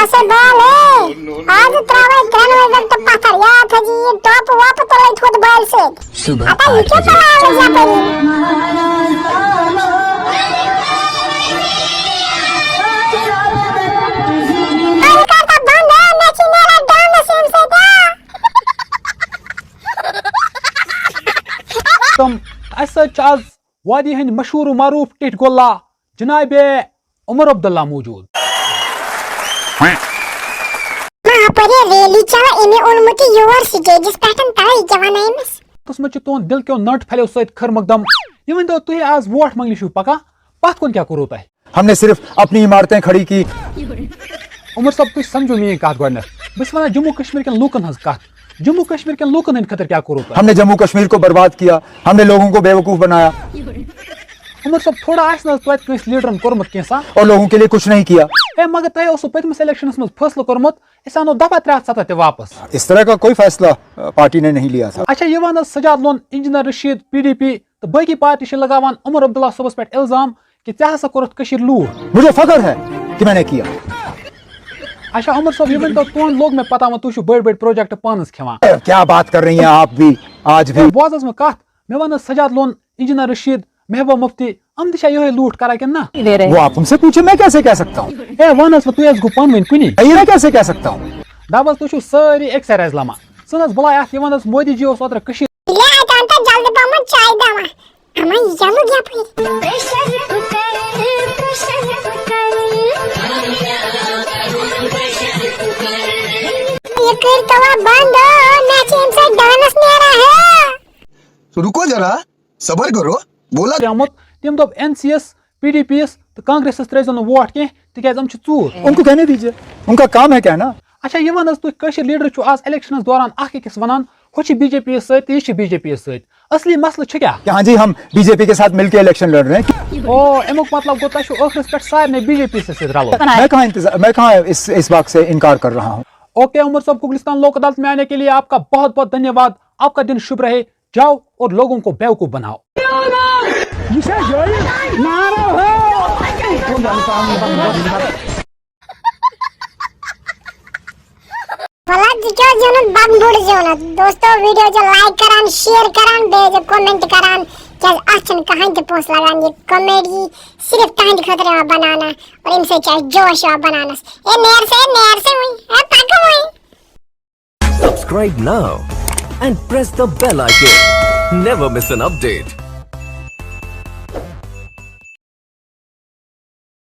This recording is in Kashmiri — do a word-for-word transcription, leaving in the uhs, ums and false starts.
اچھا بال ہے، آز تراوے ترٛٮ۪ن وَزن تہٕ پتھر، یاد تھٲوزِ یہِ ٹوپہٕ ووپہٕ تُلٕنۍ تھوٚد بالہِ سۭتۍ۔ صبح اَتھ یہِ کیٛاہ پَلو یَپٲرۍ؟ وۄنۍ کر تہٕ بنٛد، ہے، مےٚ چھِ نیران ڈانس ییٚمہِ سۭتۍ، آ۔ تم، اَسہِ سۭتۍ چھِ آز وادی ہٕنٛدۍ مشہوٗر و معروٗف ٹِٹھۍ گۄلا جناب عمر عبداللہ موجود۔ ہاں، اپٲرۍ ریلی چلان، أمۍ اوٚنمُت یہِ یور سٹیجس پٮ۪ٹھ، تَوے یہِ کیٛاہ وَنان أمِس؟ تَتھ منٛز چھُ تُہُنٛد دِل کیو نٹ پھلیو سۭتۍ خٲر مقدم۔ یہِ ؤنۍ تو، تُہۍ آز ووٹ منٛگنہِ چھِو پکان، پتھ کُن کیٛاہ کوٚروٕ تۄہہِ؟ ہم نے صرف اپنی عمارتیں کھڑی کی۔ عمر صٲب، تُہۍ سمجھو میٛٲنۍ کتھ گۄڈٕنٮ۪تھ۔ بہٕ چھُس ونان جموں کشمیر کٮ۪ن لوٗکن ہٕنٛز کتھ۔ جموں کشمیر کٮ۪ن لوٗکن ہٕنٛدِ خٲطرٕ کیٛاہ کوٚروٕ تۄہہِ؟ ہم نے جموں کشمیر کو برباد کیا، ہم نے لوگوں کو بیوقوف بنایا۔ عمر صٲب، تھوڑا آسہِ نہٕ حظ توتہِ کٲنٛسہِ لیڈرن کوٚرمُت کینٛہہ سا؟ اور لوگوں کے لیے کچھ نہیں کیا۔ ہے، مگر تۄہہِ اوسوٕ پٔتمِس الیکشنس منٛز فٲصلہٕ کوٚرمُت، أسۍ انو دفعہ ترٛےٚ ہتھ ستتھ تہِ واپس۔ اس طرح کا کوئی فیصلہ، آ، پارٹی نے نہیں لیا تھا۔ اچھا، یہِ وَن حظ Sajjad Lone, engineer Rashid, P D P تہٕ باقی پارٹی چھِ لگاوان عمر عبداللہ صٲبس پٮ۪ٹھ الزام کہِ ژےٚ ہسا کوٚرُتھ کٔشیٖرِ لوٗٹھ۔ مجھے فخر ہے کہ میں نے کیا۔ اچھا عمر صٲب، یہِ ؤنۍ تو، تُہُنٛد لوٚگ مےٚ پتہ وۄنۍ، تُہۍ چھِو بٔڑۍ بٔڑۍ پروجیکٹ پانس کھٮ۪وان۔ کیا بات کر رہی ہیں آپ بھی، آج بھی۔ ہے، بوز حظ وۄنۍ کتھ، مےٚ وَن حظ سجاد لون، انجینئر رشید، محبوبہ مفتی، یِم تہِ چھا یِہوٚے لوٗٹھ کران کِنہٕ نہ؟ وہ آپ ان سے پوچھے، میں کیسے کہہ سکتا ہوں؟ ہے، وَن حظ وۄنۍ، تُہۍ حظ گوٚو پانہٕ ؤنۍ کُنی۔ یہ میں کیسے کہہ سکتا ہوں؟ دَپ حظ، تُہۍ چھِو سٲری أکسٕے رَزِ لَمان۔ ژھٕن حظ بلاے اَتھ، یہِ وَن حظ، مودی جی اوس اوترٕ کٔشیٖرِ لے آتا انت جلد پمن چائے دما۔ اما یلو یپٲرۍ۔ یہ کٔرۍ تو وۄنۍ بنٛد، مےٚ چھِ اَمہِ سۭتۍ ڈانس نیران ہے۔ رکو ذرا، صبر کرو، بولا۔ آمُت۔ تٔمۍ دوٚپ این سی یس، پی ڈی پی یس تہٕ کانگریسس ترٲیزیو نہٕ ووٹ کینٛہہ، تِکیازِ یِم چھِ ژوٗر۔ उनको कहने दीजिए, उनका काम है कहना। اچھا، یہِ وَن حظ، تُہۍ کٲشِر لیڈر چھِو آز الیکشنس دوران اکھ أکِس وَنان، ہُہ چھِ بی جے پی یس سۭتۍ تہٕ یہِ چھِ بی جے پی یس سۭتۍ، اصلی مسلہٕ چھُ کیٛاہ؟ کہ ہاں جی، ہم بی جے پی کے ساتھ مل کے الیکشن لڑ رہے ہیں۔ او، اَمیُک مطلب گوٚو، تۄہہِ چھُو ٲخرس پٮ۪ٹھ سارنٕے بی جے پی یس سۭتۍ رلُن۔ میں کہاں انتظار، میں کہاں اس اس بات سے انکار کر رہا ہوں۔ اوکے عمر صٲب، کوکلستان لوک عدالت میں آنے کے لیے آپ کا بہت بہت دھنیہ واد۔ آپ کا دن شبھ رہے۔ جاؤ اور لوگوں کو بیوقوف بناؤ۔ ولا ژٕ کیٛاہ زیوٗنُتھ بَب بوٚڑ زیوٗنُتھ؟ دوستو، ویڈیو چھِ لایک کران، شیئر کران، بیٚیہِ ٲسۍ زیو کمنٹ کران، کیٛازِ اَتھ چھِنہٕ کٕہٕنۍ تہِ پونٛسہٕ لگان۔ یہِ کامیڈی صرف تُہنٛدِ خٲطرٕ یِوان بناونہٕ اور اَمہِ سۭتۍ چھِ اَسہِ جوش یِوان بناونَس۔ اے نیر سے، اے نیر سے وۄنۍ، اے پَکہٕ وۄنۍ۔ Subscribe now and press the bell icon. Never miss an update.